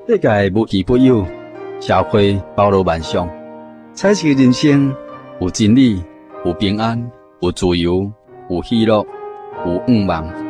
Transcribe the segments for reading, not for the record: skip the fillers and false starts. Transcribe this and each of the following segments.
世界無奇不有，社會包羅萬象，彩色人生有真理，有平安，有自由，有喜樂，有願望。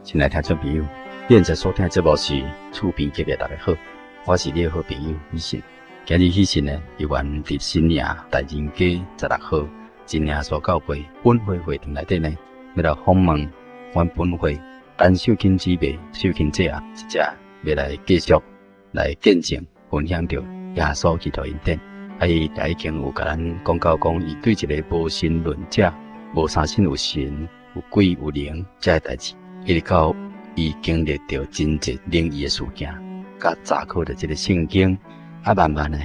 親愛聽眾朋友，你現在所聽的節目是厝邊隔壁，大家好，我是你的好朋友喜信。今日喜信呢，猶原佇新營大仁街16號真耶穌教會本會會堂內底呢，欲來訪問阮本會陳秀琴姊妹、秀琴姐啊，一隻欲來繼續來見證分享著耶穌基督恩典。啊，伊也已經有共咱講到講，伊對一个無神論者、無相信有神、有鬼有靈這个代誌，一直到伊經歷著真濟靈異的事件，佮查考著這个聖經，啊，慢慢的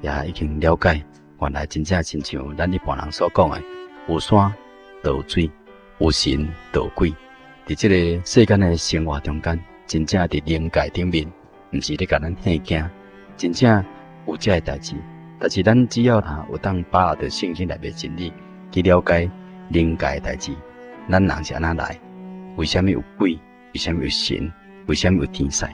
也已經了解，原來真正親像咱一般人所講的，有山就有水，有神就有鬼。佇這个世間的生活中間，真正佇靈界頂面，毋是咧共咱嚇驚，真正有這个代誌。但是咱只要若有當把握著聖經內面真理，去了解靈界的代誌，咱人是按怎來？為啥物有鬼？為啥物有神？為啥物有天使？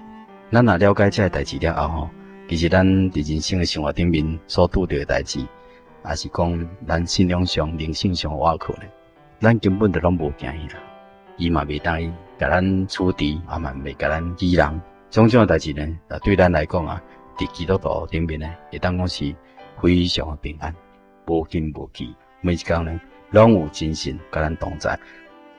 咱若了解這个代誌了後吼，其實咱佇人生的生活頂面所拄著的代誌，抑是講咱信仰上、靈性上的倚靠呢，咱根本就攏無驚嚇。伊嘛袂當共咱處置，也嘛袂共咱欺人。種種的代誌呢，對咱來講啊，佇基督徒頂面呢，會當講是非常的平安，無驚無懼。每一工呢，攏有真神佮咱同在。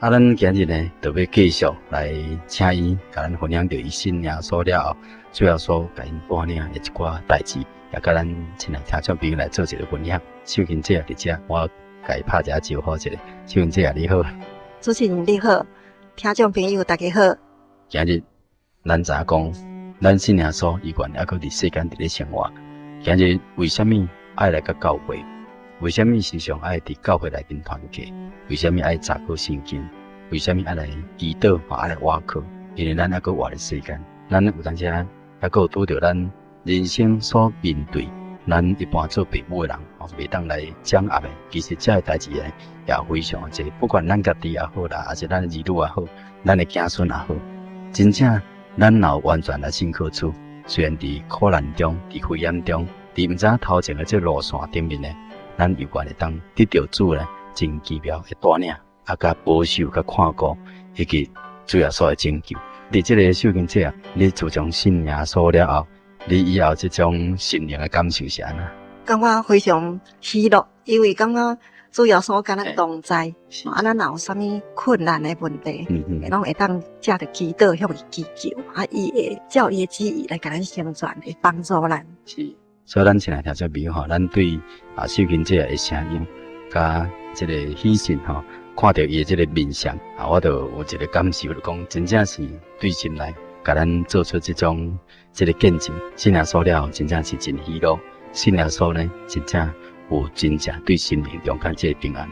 啊，咱今日呢，就欲繼續來請伊共咱分享著伊信耶穌了後，主耶穌共𪜶帶領的一寡代誌，也佮咱親愛聽眾朋友來做一个分享。秀琴姐佇遮，我共伊拍一下招呼一下。秀琴姐你好。主持人你好，聽眾朋友大家好。今日咱知影講，咱信耶穌，伊原猶閣佇世間佇咧生活。今日為啥物愛來到教會？為啥物時常愛佇教會內面團契？為啥物愛查考聖經？為啥物愛來祈禱？愛來倚靠？因為咱猶閣活佇世間，咱有當時猶閣有拄著咱人生所面對，咱一般做父母的人哦，袂當來掌握的。其實這个代誌呢，也非常的濟。不管咱家己也好啦，抑是咱兒女也好，咱的子孫也好，真正咱若有完全來信靠主，雖然佇苦難中、佇危險中、佇毋知影頭前的這路線頂面呢，咱猶原會當得著主呢真奇妙的帶領，啊，佮保守、佮看顧，以及主耶穌的拯救。佇這个秀琴姐啊，你自從信耶穌了後，你以後這種心靈的感受是按怎？感覺非常喜樂，因為感覺主耶穌佮咱同在，啊，咱若有啥物困難的問題，攏會當藉著祈禱向伊祈求，啊，伊會照伊的旨意來共咱成全，會幫助咱。是，所以咱親愛聽眾朋友吼，咱對啊秀琴姐的聲音，佮這个喜信吼，看著伊的這个面相啊，我就有一个感受，就講真正是對心內共咱做出這種這个見證。信耶穌了後，真正是真喜樂。信耶穌呢，真正有真正對心靈中間這个平安。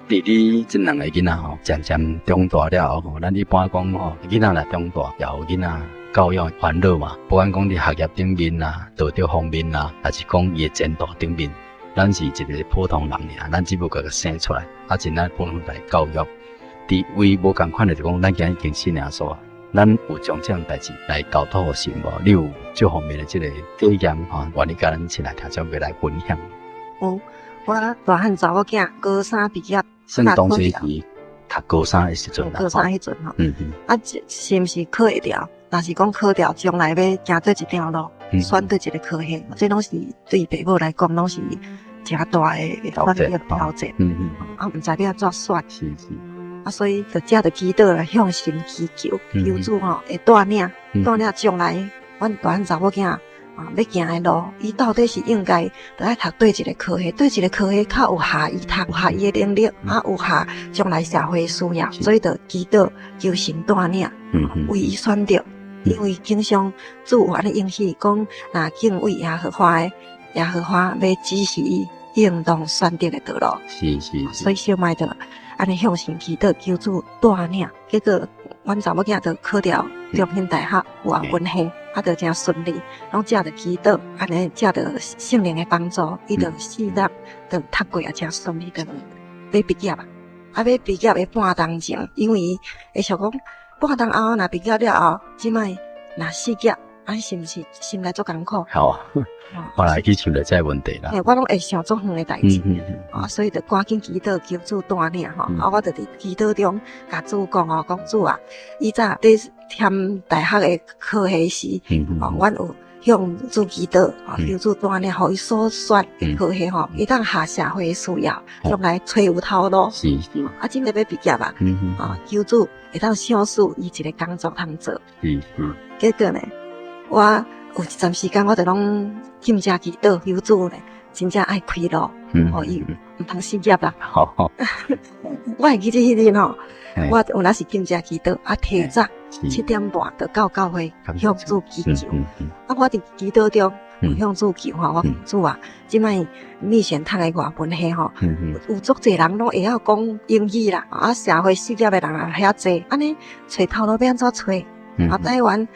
佇你這兩个囡仔吼，漸漸長大了後吼，咱一般講吼，囡仔若長大，也有囡仔教養煩惱嘛。不管講佇學業頂面啦、道德方面啦，抑是講伊的前途頂面，咱是一个普通人爾，咱只不過共生出來，啊，盡咱本分來教育。佇位無仝款的，就講咱今日已經信耶穌啊，咱有將這項代誌來交託予神無？你有這方面的這个體驗吼，願意佮咱親愛聽眾來分享？有，我大漢查某囝高三畢業，算當時是讀高三的時陣。高三彼陣吼，啊，是毋是考會著？若是講考著，將來欲行佗一條路，選佗一个科系，這攏是對爸母來講，攏是誠大的挑戰。挑戰。啊，毋知欲按怎選。啊，所以就藉著祈禱來向神祈求，求主吼會帶領，帶領將來阮大漢查某囝啊欲行的路，伊到底是應該著愛讀佗一个科系，佗一个科系較有合伊讀，有合伊的能力，啊有合將來社會需要，所以就祈禱求神帶領，為伊選擇，因為經常主有按呢應許講，若敬畏耶和華的，耶和華欲指示伊。應當選擇的道路。所以小麥就按呢向神祈禱，求主帶領。結果，阮查某囝就考著中興大學外文系，啊，就誠順利，攏藉著祈禱，按呢藉著聖靈的幫助，伊就4年就讀過啊，誠順利，就欲畢業啊。啊，欲畢業的半冬前，因為會想講半冬後若畢業了後，這擺若失業，啊，是毋是心內足艱苦？好，我來去想著這個問題啦。嘿，我攏會想足遠的代誌，啊，所以就趕緊祈禱求主帶領吼。啊，我就佇祈禱中共主講哦，講主啊，以早佇填大學的科系時，哦，阮有向主祈禱，求主帶領，予伊所選的科系吼，會當合社會的需要，將來揣有頭路。啊，這擺欲畢業啊，啊，求主會當賞賜伊一個工作通做。結果呢，我有一陣時間，我就攏禁食祈禱，求主呢，真正愛開路，予伊毋通失業啦。我會記得彼日吼，我有若是禁食祈禱，啊，提早7點半就到教會向主祈求。啊，我佇祈禱中向主求吼，我講主啊，這擺美賢讀的外文系吼，有足濟人攏會曉講英語啦，啊，社會失業的人也遐濟，按呢揣頭路欲按怎揣？啊，台灣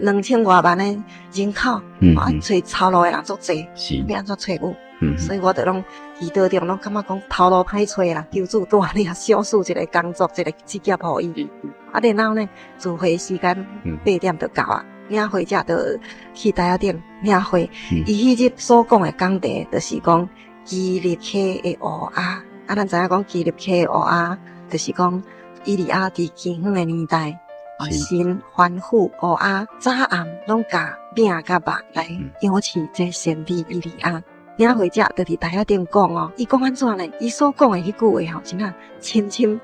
2000外萬的人口，啊，揣頭路的人足濟，欲按怎揣有？所以我就攏祈禱中攏感覺講頭路歹揣啦，求主帶領賞賜一個工作，一個職業予伊。啊，然後呢，聚會時間8點就到啊，領會者就去台仔頂領會。伊彼日所講的講題，就是講基立溪的烏鴉。啊，咱知影講基立溪的烏鴉，就是講以利亞佇饑荒的年代，神吩咐烏鴉早暗攏共餅佮肉來養飼這先知以利亞。領會者就佇台仔頂講哦，伊講按怎呢？伊所講的彼句話吼，真正深深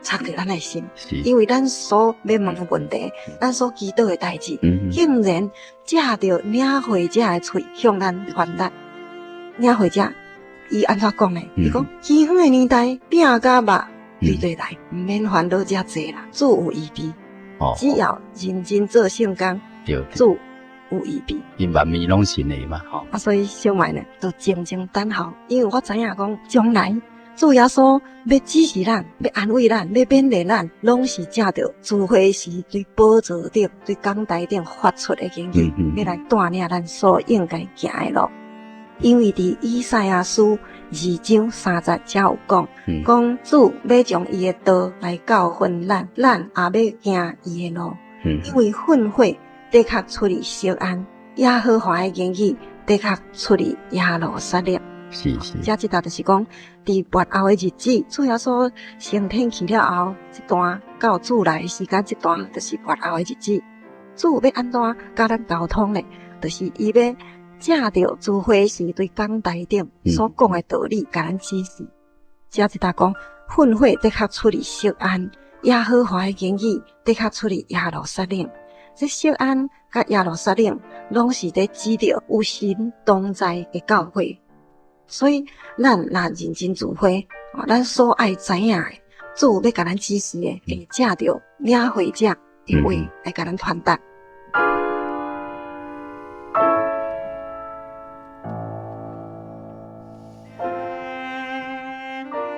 插著咱的心。因為咱所欲問的問題，咱所祈禱的代誌，竟然藉著領會者的喙向咱傳達。領會者伊按怎講呢？伊講饑荒的年代，餅佮肉對對來，毋免煩惱遮濟啦，主有預備。只要認真做聖工，主有預備。因萬物攏神的嘛，吼。啊，所以小麥呢，就靜靜等候，因為我知影講，將來主耶穌欲指示咱，欲安慰咱，欲勉勵咱，攏是藉著聚會時對寶座頂、對講台頂發出的言語，欲來帶領咱所應該行的路。因為佇以賽亞書2章3節遮有講，講主欲將伊的道來教訓咱，咱也欲行伊的路。因為訓誨的確出自錫安，耶和華的言語的確出自耶路撒冷。遮這搭就是講，佇末後的日子，主耶穌升天去了後，這段到主來的時間，這段就是末後的日子。主欲按怎佮咱溝通呢？就是伊欲藉著聚會時對講台頂所講的道理，共咱指示。遮這搭講，訓誨的確出自錫安，耶和華的言語的確出自耶路撒冷。這錫安佮耶路撒冷，攏是佇指著有神同在的教會。所以，咱若認真聚會，咱所愛知影的，主欲共咱指示的，會藉著領會者的話來共咱傳達。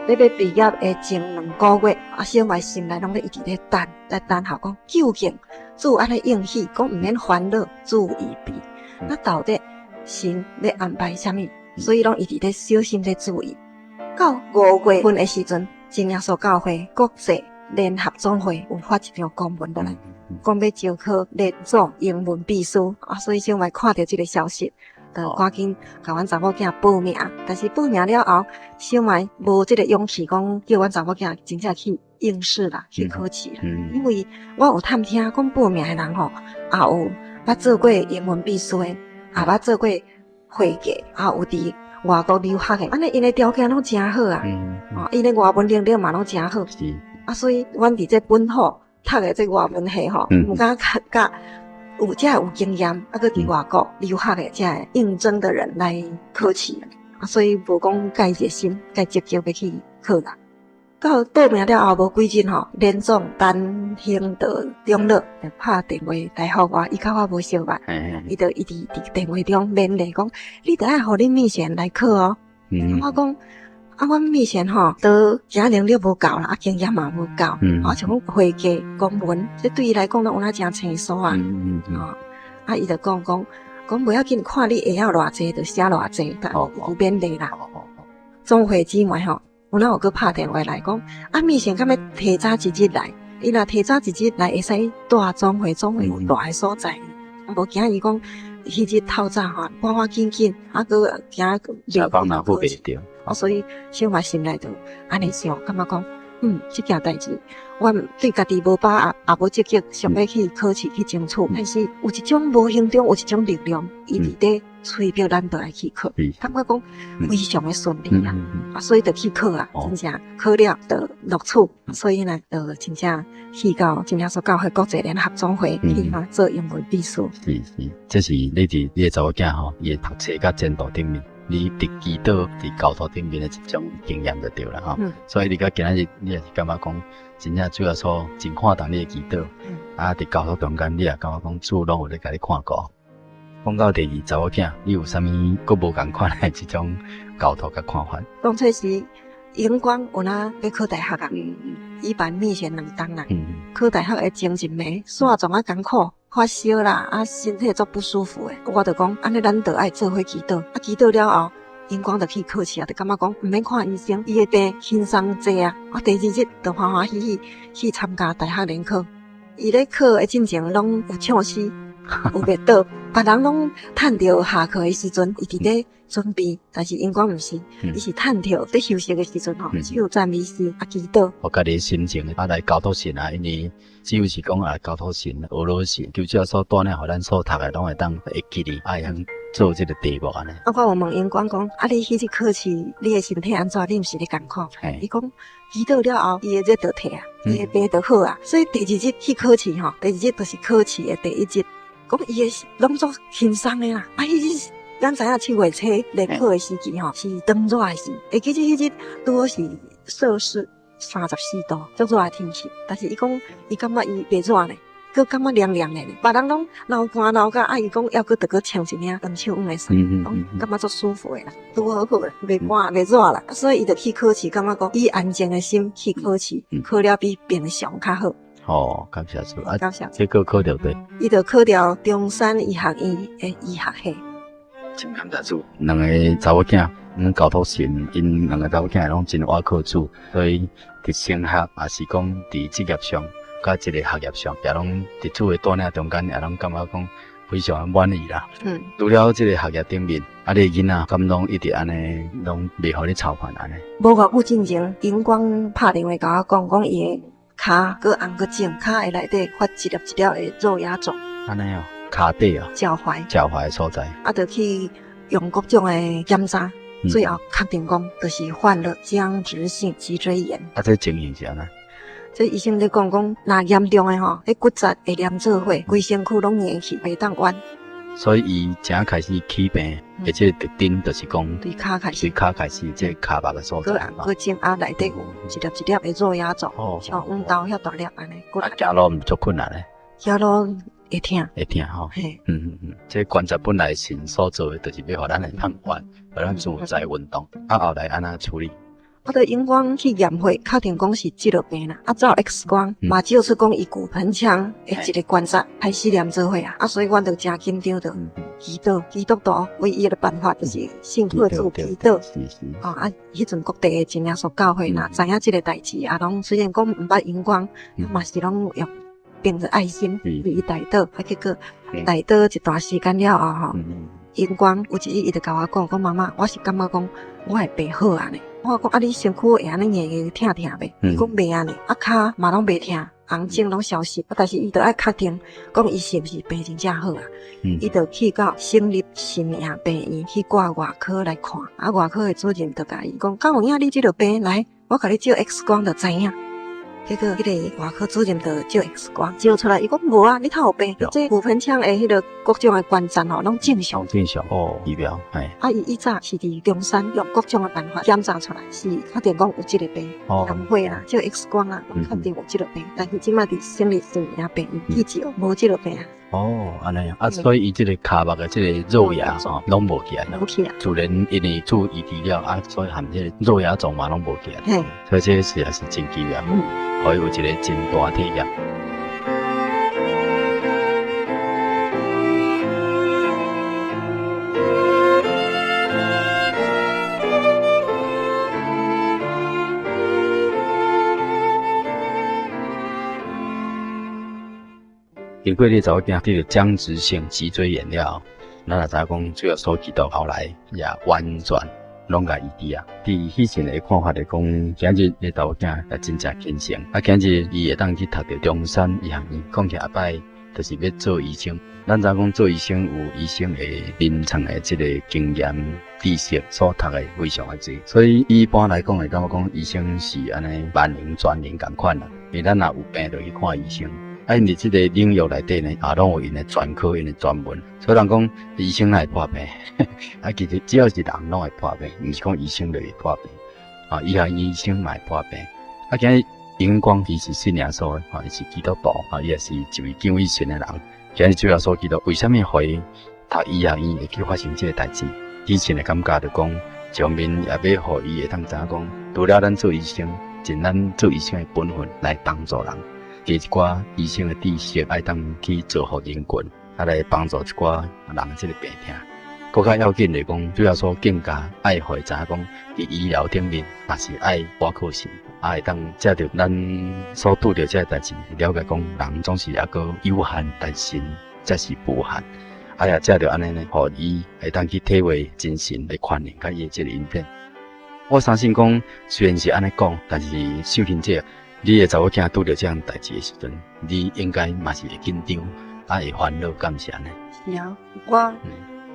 咧欲畢業的前2個月，啊，小妹心內攏咧一直咧等，咧等候講究竟主按呢應許，講毋免煩惱，主有預備。那到底神欲安排啥物？所以攏一直咧小心咧注意。到5月份的時陣，真耶穌教會國際聯合總會有發一張公文落來，講欲招考聯總英文秘書啊，所以小妹看著這個消息，就趕緊共阮查某囝報名。但是報名了後，小妹無這個勇氣講叫阮查某囝真正去應試啦，去考試啦。因為我有探聽講報名的人吼，也有捌做過英文秘書的，也捌做過會計，也有佇外國留學的，按呢𪜶的條件攏誠好啊，哦，𪜶的外文能力嘛攏誠好。啊，所以阮佇這本土讀的這外文系吼，毋敢佮有遮有經驗，啊，閣佇外國留學的遮個應徵的人來考試，啊，所以無講介熱心、介積極欲去考啦。到報名了後無幾日吼，聯總陳興道長老就拍電話來予我，伊佮我無相捌，伊就一直佇電話中勉勵講，你著愛予恁美賢來考哦。我講啊，阮以前吼，都行能力無夠啦，啊經驗嘛無夠，啊像講會計、公文，這對伊來講攏有哪誠生疏啊。哦，啊，伊就講講講無要緊，看你會曉偌濟就寫偌濟，但有勉勵啦。總會姊妹吼，有哪有閣拍電話來講，啊，米線敢欲提早一日來？伊若提早一日來，會使蹛總會，總會有蹛的所在。無驚伊講，彼日透早吼，趕趕緊緊，啊，閣驚袂幫人付袂著。啊，所以小可心內就按呢想，感覺講，這件代誌，我對家己無把握，也無積極想欲去考試去爭取，但是有一種無形中有一種力量，伊佇咧催逼咱著愛去考，感覺講非常的順利啊，啊，所以就去考啊，真正考了就錄取，所以呢，就真正去到真耶穌教會國際聯合總會去遐做英文秘書。是是，這是你佇你的查某囝吼，伊的讀冊佮前途頂面，你佇祈禱佇交託頂面的一種經驗就對啦吼。所以你到今仔日，你也是感覺講，真正主耶穌真看重你的祈禱，啊，佇交託中間，你也感覺講主攏有咧共你看顧。講到第二查某囝，你有啥物閣無仝款的這種交託佮看法？當初時榮光有哪欲考大學啊？伊辦面試兩冬啦。考大學的前一暝，煞總啊艱苦，發燒啦，啊身體足不舒服的。我就講，按呢咱就愛做伙祈禱。啊，祈禱了後，榮光就去考試啊，就感覺講毋免看醫生，伊的病輕鬆濟啊。我第二日就歡歡喜喜去參加大學聯考。伊咧考的進前攏有唱詩，有袂倒，別人攏趁著下課的時陣，伊佇咧準備，但是榮光毋是，伊是趁著咧休息的時陣吼，唱讚美詩啊祈禱。我家己的心情啊來交託神啊，因為只有是講啊交託神、學老神，求主耶穌帶領予咱所讀的攏會當會記得，啊會曉做這個題目按呢。啊，我有問榮光講，啊你彼日考試，你的身體按怎？你毋是咧艱苦？伊講祈禱了後，伊的熱就退啊，伊的病就好啊。所以第二日去考試吼，第二日就是考試的第一日，講伊的攏足輕鬆的啦。啊，彼日咱知影七月初聯考的時期吼，是當熱的時，會記得彼日拄好是攝氏34度，足熱的天氣。但是伊講，伊感覺伊袂熱呢，閣感覺涼涼的呢。別人攏流汗流甲，啊，伊講猶閣著閣穿一領長袖的衫，講感覺足舒服的啦，拄好好啦，袂寒袂熱啦。所以伊就去考試，感覺講以安靜的心去考試，考了比平常較好。哦，感謝主啊！感謝。結果考著佗？伊就考著中山醫學院的醫學系。真感謝主，兩個查某囝，阮交託神，𪜶兩個查某囝攏真倚靠主，所以佇升學，也是講佇職業上，佮這個學業上，也攏佇主的帶領中間，也攏感覺講非常滿意啦。除了這個學業頂面，啊，你的囡仔敢攏一直按呢，攏袂予你操煩按呢？無偌久進前，榮光拍電話共我講，講伊的跤閣紅閣腫，跤的內底發一粒一粒的肉芽腫。按呢哦，跤底哦，腳踝，腳踝的所在。啊，就去用各種的檢查，最後確定講，就是患了僵直性脊椎炎。啊，這情形是按怎？這醫生咧講講，若嚴重的吼，彼骨節會黏做伙，規身軀攏硬去，袂當彎。所以伊才開始起病，而且特徵就是講，對跤開始，對跤開始，這跤肉的所在。閣紅閣腫，啊，內底有一粒一粒的肉芽腫，像黃豆遐大粒按呢。啊，行路毋足困難咧？行路會疼，會疼吼。這關節本來神所做的，就是欲予咱會當彎，予咱自在運動。啊，後來按怎處理？啊，就榮光去驗血，確定講是這個病啦。啊，照 X 光嘛，照出講伊骨盆腔的一個關節開始黏做伙啊。啊，所以阮就誠緊張，就祈禱，基督徒唯一的辦法就是信靠主祈禱。哦，啊，彼陣各地的真耶穌教會若知影這個代誌，啊，攏雖然講毋捌榮光，嘛是攏用憑著愛心為伊代禱。啊，結果代禱一段時間了後吼，榮光有一日伊就共我講，講媽媽，我是感覺講我的病好啊呢。我講啊，你身軀會按呢硬硬疼疼袂？伊講袂按呢，啊跤嘛攏袂疼，紅腫攏消失。啊，但是伊就愛確定，講伊是毋是病真正好啊？伊就去到省立新營病院去掛外科來看。啊，外科的主任就共伊講，敢有影你這個病來，我共你照 X 光就知影。結果彼個外科主任就照 X 光，照出來，伊講無啊，你哪有病？這骨盆腔的彼個各種的關節吼，攏正常。正常哦，儀表，嘿。啊，伊以早是佇中山用各種的辦法檢查出來，是確定講有這個病，驗血啦，照 X 光啦，攏確定有這個病。但是這擺佇省立新營病院去照，無這個病。哦，按呢啊，所以伊這个跤目的這个肉芽吼，攏無起來。無起來。自然因為做移植了啊，所以含這个肉芽腫嘛攏無起來。所以這個實在是真奇妙，予伊有一个真大體驗。經過你查某囝得著僵直性脊椎炎了，咱也知影講主耶穌基督後來也完全攏共醫治啊。佇彼陣的看法來講，今日你查某囝也真正虔誠。啊，今日伊會當去讀著中山醫學院，講起來後擺就是欲做醫生。咱知影講做醫生有醫生的臨床的這個經驗知識所讀的非常的濟，所以一般來講會感覺講醫生是按呢萬能全能仝款啦。因為咱若有病就去看醫生。啊，𪜶佇這個領域內底呢，啊，攏有𪜶的專科、𪜶的專門。所以人講醫生會破病，啊，其實只要是人攏會破病，毋是講醫生就會破病。啊，醫學醫生嘛會破病。啊，今日榮光伊是信耶穌的，啊，伊是基督徒，啊，伊也是一位敬畏神的人。今日主耶穌基督為啥物予伊讀醫學院會去發生這個代誌？以前的感覺就講，一方面也欲予伊會當知影講，除了咱做醫生，盡咱做醫生的本分來幫助人。加一寡醫生的知識，愛當去造福人群，啊來幫助一寡人的這个病痛。閣較要緊的講，主耶穌更加愛予伊知影講，佇醫療頂面嘛是愛倚靠神，啊會當藉著咱所拄著這个代誌，了解講人總是猶閣有限，但神才是無限。啊也藉著按呢呢，予伊會當去體會真神的寬容佮伊的這个恩典。我相信講，雖然是按呢講，但是秀琴姐。你的查某囝拄著這項代誌的時陣，你應該嘛是會緊張，啊會煩惱，敢是按呢？是啊，我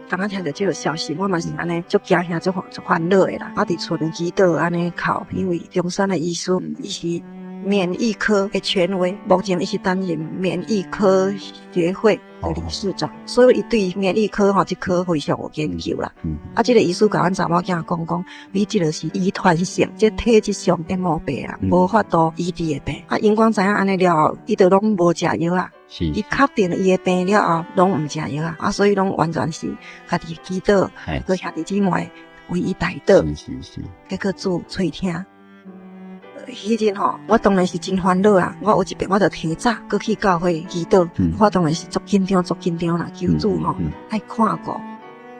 剛剛聽著這个消息，我嘛是按呢足驚嚇、足足煩惱的啦。我佇厝裡祈禱按呢哭，因為中山的醫師伊是免疫科的權威，目前伊是擔任免疫科學會的理事長，所以伊對免疫科吼這科非常有研究啦。啊，這个醫師共阮查某囝講講，你這个是遺傳性，這體質上的毛病啦，無法度醫治的病。啊，榮光知影按呢了後，伊就攏無食藥啊。伊確定伊的病了後，攏毋食藥啊。啊，所以攏完全是家己祈禱，閣兄弟姊妹為伊代禱，結果主垂聽。彼陣吼，我當然是真煩惱啊！我有一遍，我就提早閣去教會祈禱，我當然是足緊張、足緊張啦，求主吼愛看顧，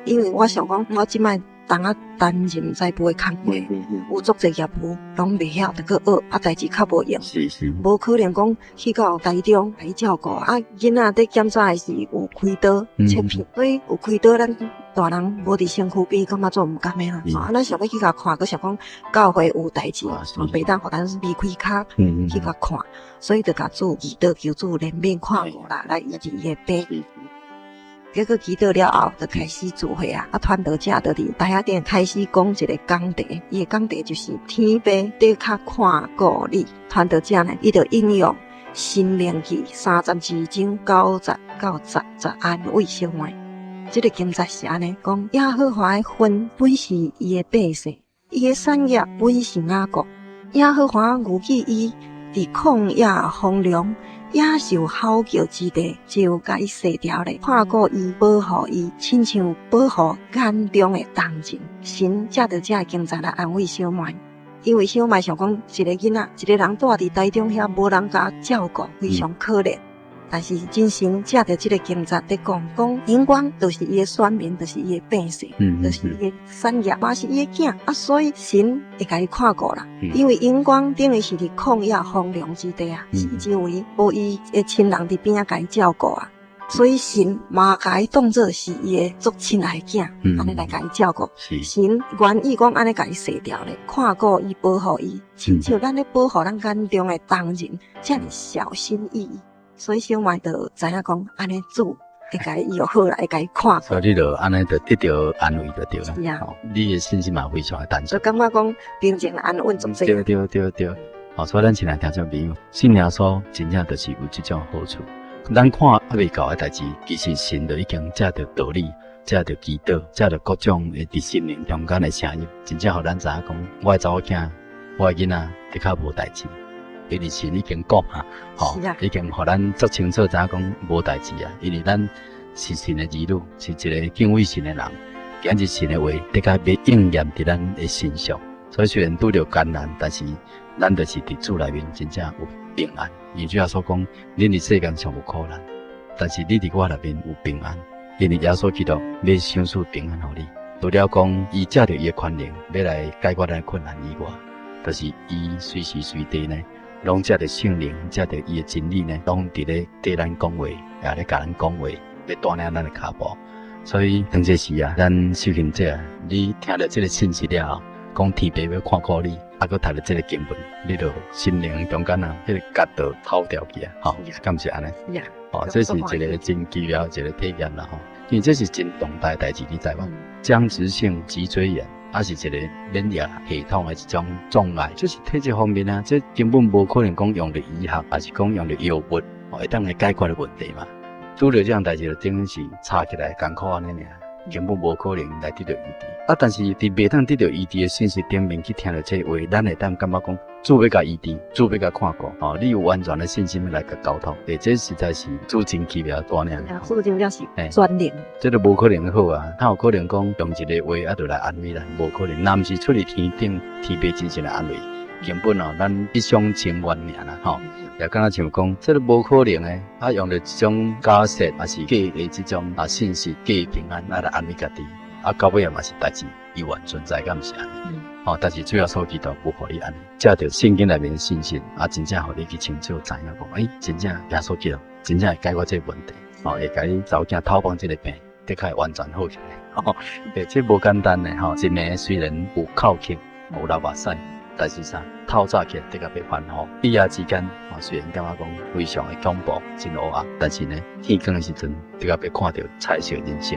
因為我想講，我這擺當啊擔任財務的工課，有足濟業務攏袂曉，著閣學，啊代誌較無閒，無可能講去到台中來照顧啊。囡仔佇檢查的是有開刀切片，所以有開刀，咱大人無佇身軀邊，感覺足毋甘的啦。啊，咱想欲去共看，閣想講教會有代誌，袂當予咱離開跤去共看，所以就共主祈禱，求主憐憫看顧啦，來醫治伊的病。結果祈禱了後，就開始聚會啊！啊，傳道者就佇台仔頂開始講一个講題，伊的講題就是天父的確看顧你。傳道者呢，伊就引用申命記32章9節到10節安慰小妹。這个經節是按呢講：耶和華的園本是伊的百姓，伊的產業本是雅各。耶和華預計伊佇曠野荒涼、野獸吼叫之地，就共伊洗掉咧，看顧伊，保護伊，親像保護眼中的瞳人。神藉著這个經節來安慰小妹，因為小妹想講，一个囡仔，一个人蹛佇台中遐，無人共照顧，非常可憐。但是真神藉著這个經節佇講，講榮光就是伊的選民，就是伊的百姓，就是伊的產業，嘛是伊的囝啊，所以神會共伊看顧啦。因為榮光等於是佇曠野荒涼之地啊，四周圍無伊的親人佇邊仔共伊照顧啊，所以神嘛共伊當做是伊的足親愛的囝，按呢來共伊照顧。神願意講按呢共伊洗掉咧，看顧伊，保護伊，親像咱咧保護咱眼中的瞳人，遮爾小心翼翼。所以小妹就知影講，按呢主會共伊醫好啦，會共伊看。所以你就按呢就得著安慰就對啦。是啊。你的信心嘛非常的單純。所以感覺講平靜安穩總是。對對對對。好，所以咱親愛聽眾朋友，信耶穌真正就是有這種好處。咱看猶未到的代誌，其實神就已經藉著道理，藉著祈禱，藉著各種的佇心靈中間的聲音，真正予咱知影講，我的查某囝，我的囡仔的確無代誌。因為神已經講啊，吼，已經予咱足清楚知影講無代誌啊，因為咱是神的兒女，是一個敬畏神的人，今日神的話的確欲應驗佇咱的身上，所以雖然拄著艱難，但是咱就是佇主內面真正有平安。因為主耶穌講，恁佇世間上有苦難，但是你佇我內面有平安，因為耶穌基督欲賞賜平安予你。除了講伊藉著伊的權能欲來解決咱的困難以外，就是伊隨時隨地呢，攏藉著聖靈，藉著伊的真理呢，攏佇咧對咱講話，也咧共咱講話，欲帶領咱的跤步。所以當這時啊，咱修行者啊，你聽著這個信息了後，講天父欲看顧你，啊，閣讀著這個經文，你就心靈中間啊，彼個角度透掉去啊，吼，敢毋是按呢？哦，這是一個真奇妙一個體驗啦，吼，因為這是真重大的代誌，你知無？僵直性脊椎炎，抑是一個免疫系統的一種障礙，這是體質方面啊，這根本無可能講用著醫學，抑是講用著藥物，會當來解決的問題嘛。拄著這項代誌，就等於是吵起來艱苦按呢爾，根本無可能來得著醫治。啊，但是佇袂當得著醫治的信息頂面去聽著這話，咱會當感覺講，主欲共醫治，主欲共看顧，哦，你有完全的信心來共交託，欸，這實在是主真奇妙帶領。主真正是全能。這都無可能好啊，哪有可能講用一個話啊，就來安慰咱？無可能，若毋是出自天頂天父真神的安慰，根本哦，咱一廂情願爾啦，吼。也敢若像講，這都無可能的，啊，用著這種假設，抑是假的這種啊信息、假平安啊來安慰家己，啊，到尾嘛是代誌猶原存在，敢毋是按呢？哦，但是主耶穌基督無予你按呢，藉著聖經內面的信息，啊，真正予你去清楚知影講，欸，真正耶穌基督真正會解決這個問題，哦，會共你查某囝透放這個病，的確會完全好起來。吼，欸，這無簡單的吼，一暝雖然有哭泣，有流目屎。但是啥，透早起來的確欲歡呼，一夜之間，啊，雖然感覺講非常的恐怖，真烏暗，但是呢，天光的時陣，的確欲看著彩色人生。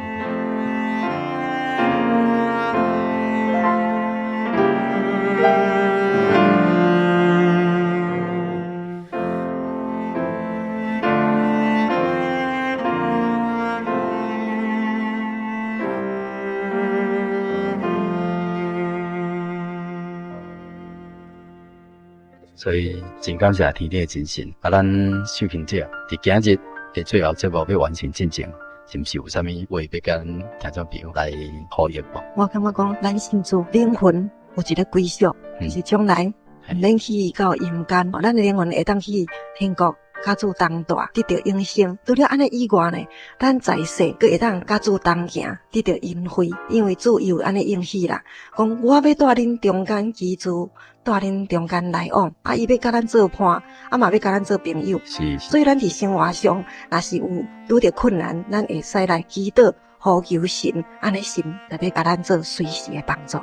所以真感謝天頂的真神，啊，咱修行者佇今日的最後節目欲完成進前，是毋是有啥物話欲共咱聽眾朋友來呼應無？我感覺講，咱信主靈魂有一個歸屬，就是將來毋免去到陰間，咱的靈魂會當去天國。佮主同住，得著永生。除了按呢以外呢，咱在世閣會當佮主同行，得著恩惠。因為主伊有按呢應許啦，講我欲蹛恁中間居住，蹛恁中間來往，啊，伊欲佮咱做伴，啊嘛欲佮咱做朋友。所以咱佇生活上，若是有拄著困難，咱會使來祈禱、呼求神，按呢神就欲共咱做隨時的幫助。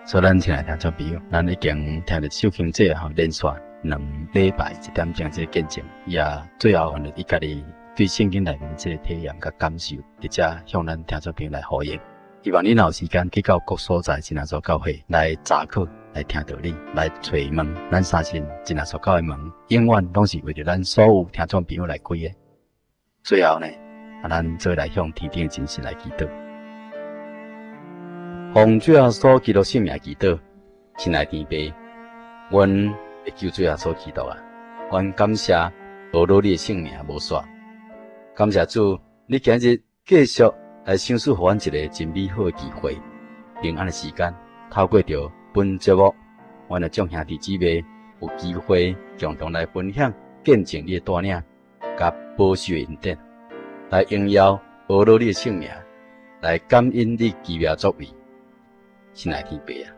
所以咱親愛聽眾朋友，咱已經聽著秀琴姐吼連續兩禮拜一點鐘這個見證，伊也最後呢，伊家己對聖經內面這個體驗佮感受，佇遮向咱聽眾朋友來呼應。希望你若有時間去到各所在真耶穌教會來查考、來聽道理、來揣問，咱相信真耶穌教會門永遠攏是為著咱所有聽眾朋友來開的。最後呢，啊，咱做來向天頂的真神來祈禱，奉主耶穌基督聖名祈禱，親愛天父，阮會求主耶穌基督啊，阮感謝呵咾你的聖名無煞，感謝主，你今日繼續來賞賜予阮一個真美好的機會，平安的時間，透過著本節目，阮的眾兄弟姊妹有機會共同來分享見證你的帶領。佮保守的恩典，來榮耀呵咾你的聖名，來感恩你奇妙作為。親愛天父啊，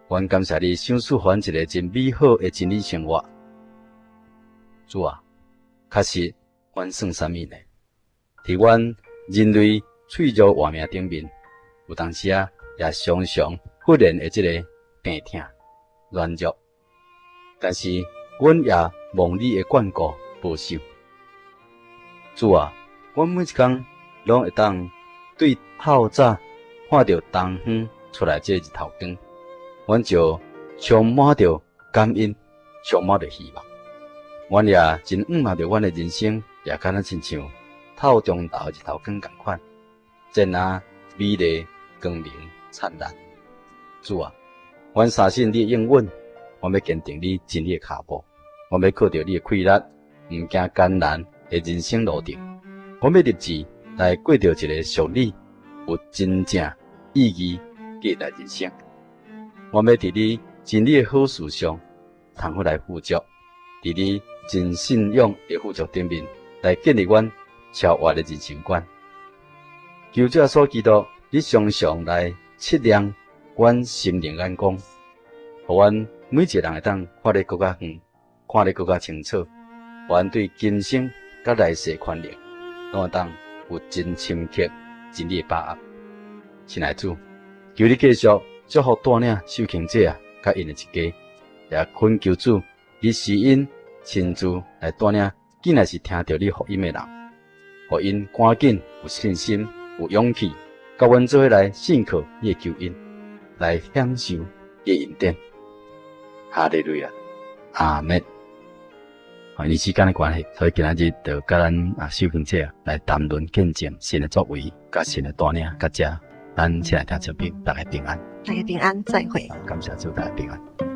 阮感謝你賞賜予阮一個真美好的真理生活。主啊，確實，阮算啥物呢？佇阮人類脆弱活命頂面，有當時啊，也常常忽然會這个病疼、軟弱。但是，阮也蒙你的眷顧保守。主啊，阮每一工攏會當對透早看著東方出來這日頭光，阮就充滿著感恩，充滿著希望。阮也真向望著阮的人生，也敢若親像透中晝日頭光仝款，真啊美麗光明燦爛。主啊，阮相信你的應允，阮欲堅定你真理的跤步，阮欲靠著你的氣力，毋驚艱難的人生路程。阮欲立志來過著一个屬你有真正意義價值人生。阮欲佇你真理的好事上，通好來富足，佇你真信仰的富足頂面，來建立阮超越的人生觀。求主耶穌基督，你常常來擦亮阮心靈眼光，予阮每一个人會當看得閣較遠，看得閣較清楚，予阮對今生佮來世權能，攏會當有真深刻真理的把握。親愛主，求你繼續祝福帶領秀琴姐啊，佮𪜶的一家，也懇求主，你施恩親自來帶領，竟然是聽著你福音的人，予𪜶趕緊有信心、有勇氣，佮阮做伙來信靠你的救恩，來享受你的恩典。哈利路亞，阿們。因為時間的關係，所以今仔日就佮咱啊秀琴姐來談論見證神的作為，佮神的帶領，佮遮咱親愛聽眾朋友，大家平安。大家平安，再會。感謝主，大家平安。